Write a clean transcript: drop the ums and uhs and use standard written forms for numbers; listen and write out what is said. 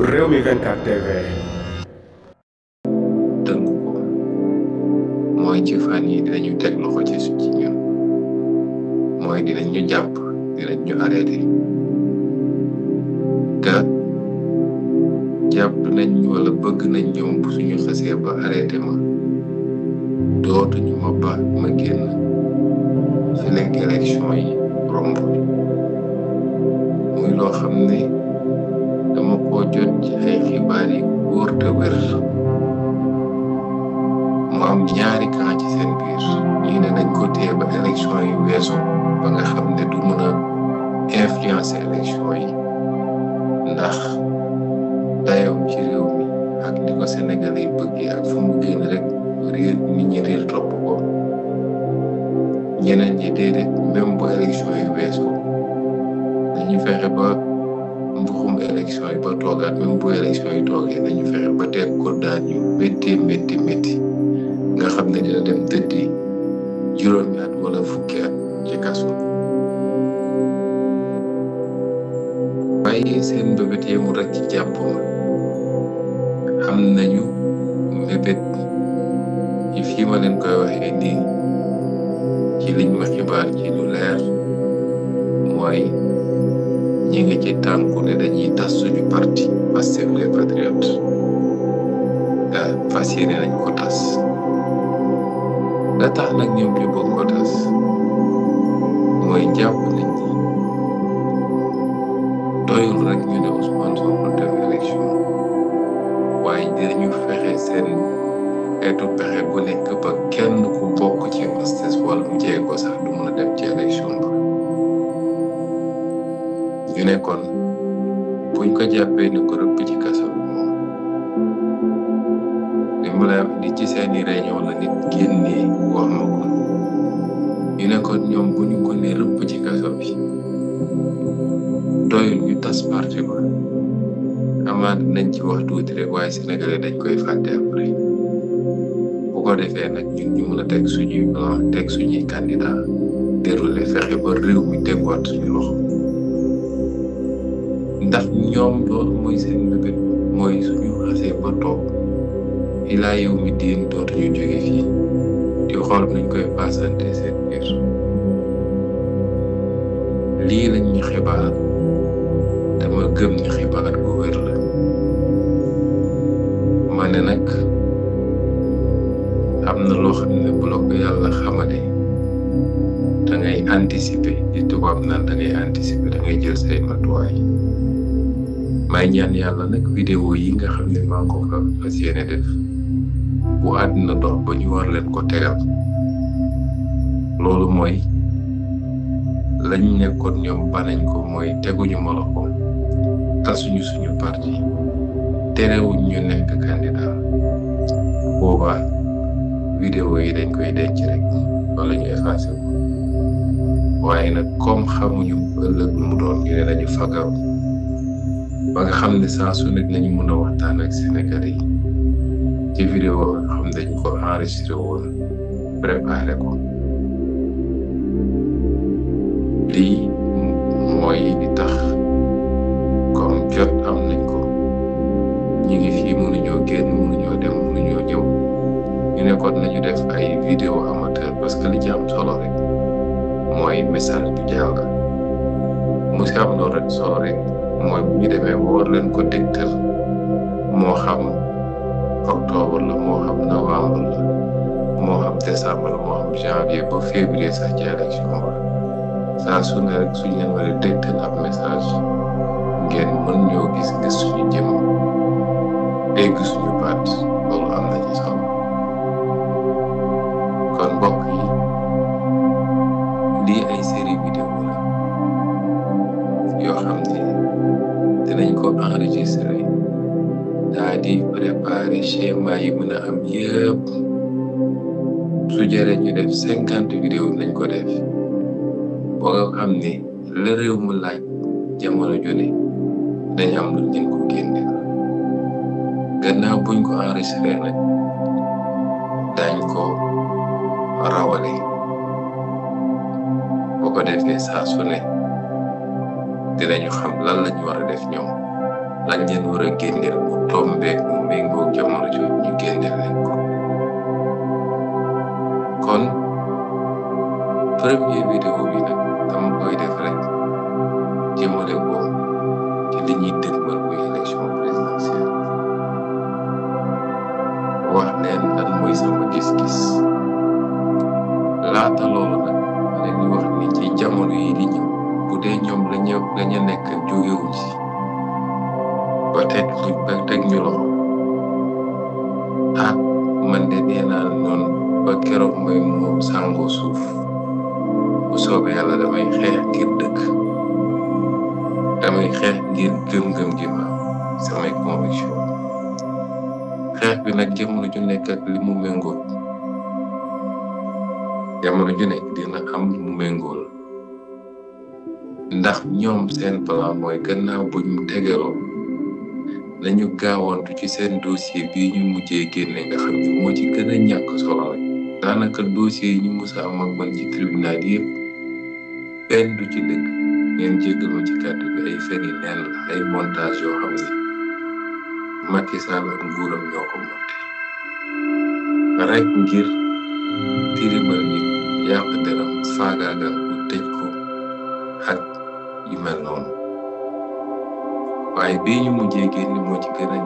Rewmi 24 TV. tënk ko mooy ci fan yi dinañu teg loxo ci ñun mooy dinañ ñu jàpp dinañ ñu arrêté te jàpp nañ wala bëgg nañ ñoom suñu xasee ba arrêté ma dootuñu ma ba ma génn fi lekk élection yi romb muy loo xam ne dama ko jot ci ay xibaar yi wóor te wér mu am ñaari camp ci seen biir ñii ne nañ ko téye ba élection yi weesu ba nga xam ne du mën a influencer élection yi ndax dayoom ci réew mi ak ni ko Sénégal yi bëggee ak fu mu génn rek réer nit ñi réer topp ko ñeneen ñi déedéet même bu élection yi weesu dañu fexe ba mbuxum élection yi ba toogaat même bu élection yi toogee nañu fexe ba teg ko daan yu métti nga xam ne dina dem tëddi juróomi at wala fukki at ci kaso waaye seen mbébét yemu rek ci jàpp ma am nañu mbébét ci fii ma leen koy waxee nii ci liñ ma xibaar ci lu leer mooy ñi ngi ci tànku ne dañuy tas suñu parti Pastef les Patriotes fas yéene nañ ko tas la tax nag ñoom ñu bëgg ko tas mooy jàpp nañ ni doyul rek ñu ne Ousmane Sonko dem élection waaye dinañu fexe seen xeetu pexe bu nekk ba kenn ku bokk ci Pastef wala mu jege ko sax du mën a dem ci élection ba ñu ne kon buñ ko jàppee ni ko rëpp ci kaso bi moom li mu la di ci seeni réunion la nit génnee wax ma ko ñu ne kon ñoom bu ñu ko ne rëpp ci kaso bi doyul ñu tas parti ba amaat nañ ci wax tuuti rek waaye sénégalais dañ koy fàtte après bu ko defee nag ñun ñu mën a teg suñuy plan teg suñuy candidat déroulé fexe ba réew mi tegwaat suñu loxo ndax ñoom loolu mooy seen mbébét mooy suñu xasee ba toog ilaa yow mi diin dootuñu jóge fii di xool nañ koy paasante seen biir lii lañ ñu xibaar dama gëm ni xibaar bu wér la ma ne nag am na loo xam ne bu la ko yàlla xamale da ngay anticiper di tubaab naan da ngay anticiper da ngay jël say matuwaay may ñaan yàlla nag vidéo yi nga xam ne maa ko fas yéene def bu àddina dox ba ñu war leen ko tegal loolu mooy lañ nekkoon ñoom banañ ko mooy teguñu ma loxo tasuñu suñu parti terewuñ ñu nekk candidat boobaa vidéo yi dañ koy denc rek wala ñu effacé ko waaye nag comme xamuñu ëllëg mu doon ñu ne dañu fagaru ba nga xam ne saa su nekk nañu mën a waxtaan ak Sénégalais yi ci vidéo nga xam ne dañ ko enregistré woon préparé ko lii mooy li tax comme jot am nañ ko ñu ngi fii mënuñoo génn mënuñoo dem mënuñoo ñëw ñu ne kon nañu def ay vidéo amateur parce que li ci am solo rek mooy message bi jàll mu si am loolu rek solo rek mooy bu ñu demee ba war leen ko dégtal moo xam octobre la moo xam novembre la moo xam décembre la moo xam janvier ba février sax ci élection ba saa su ne rek suñ leen war a dégtal ab message ngeen mën ñoo gis suñu jëm dégg suñu baat loolu am na ci solo kon mbokk yi lii ay série vidéo la yoo xam ne dinañ ko enregistré daa di préparé schéma yi mën a am yëpp su jëree ñu def 50 vidéo nañ ko def boo nga xam ne la réew mu laaj jamono jone dañ am lu leen ko génne gannaaw buñ ko enregistré nag dañ ko rawale boo ko defee saa su ne dinañu xam lan lañu war a def ñoom lañ leen war a génneel mu tombeek mu méngoo jamono jooju ñu génneel leen ko. kon premier vidéo bi nag dama koy def rek jëmale ko ci li ñuy dëgmal muy élection présidentielle wax leen lan mooy sama gis-gis. laata loolu nag ma leen di wax ni ci jamono yi di ñëw bu dee ñoom lañu nekk jógewuñ si ba teg ñu loxo man de nee naa noonu ba keroog may moo sàngoo suuf bu soobee yàlla damay xeex ngir dëkk, damay xeex ngir gëm-gëm gi ma samay conviction. xeex bi nag jamono ju nekk ak li mu méngool, jamono ju nekk dina am li mu méngool, ndax ñoom seen plan mooy gannaaw bu ñu tegaloo nañu gaawantu ci seen dossier bii ñu mujjee génne nga xam ni moo ci gën a ñàkk solo rek. daanaka dossier yi ñu mës a am ak man ci tribunal yëpp benn du ci dëgg, ngeen jéggal ma ci kàddu bi, ay fen yi neen la, ay montage yoo xam ni Macky Sall ak nguuram ñoo ko monté rek ngir tirimal nit, yàq deram, faagaagal ko, tëj ko ak yu mel noonu. waaye bii ñu mujjee génn moo ci gën a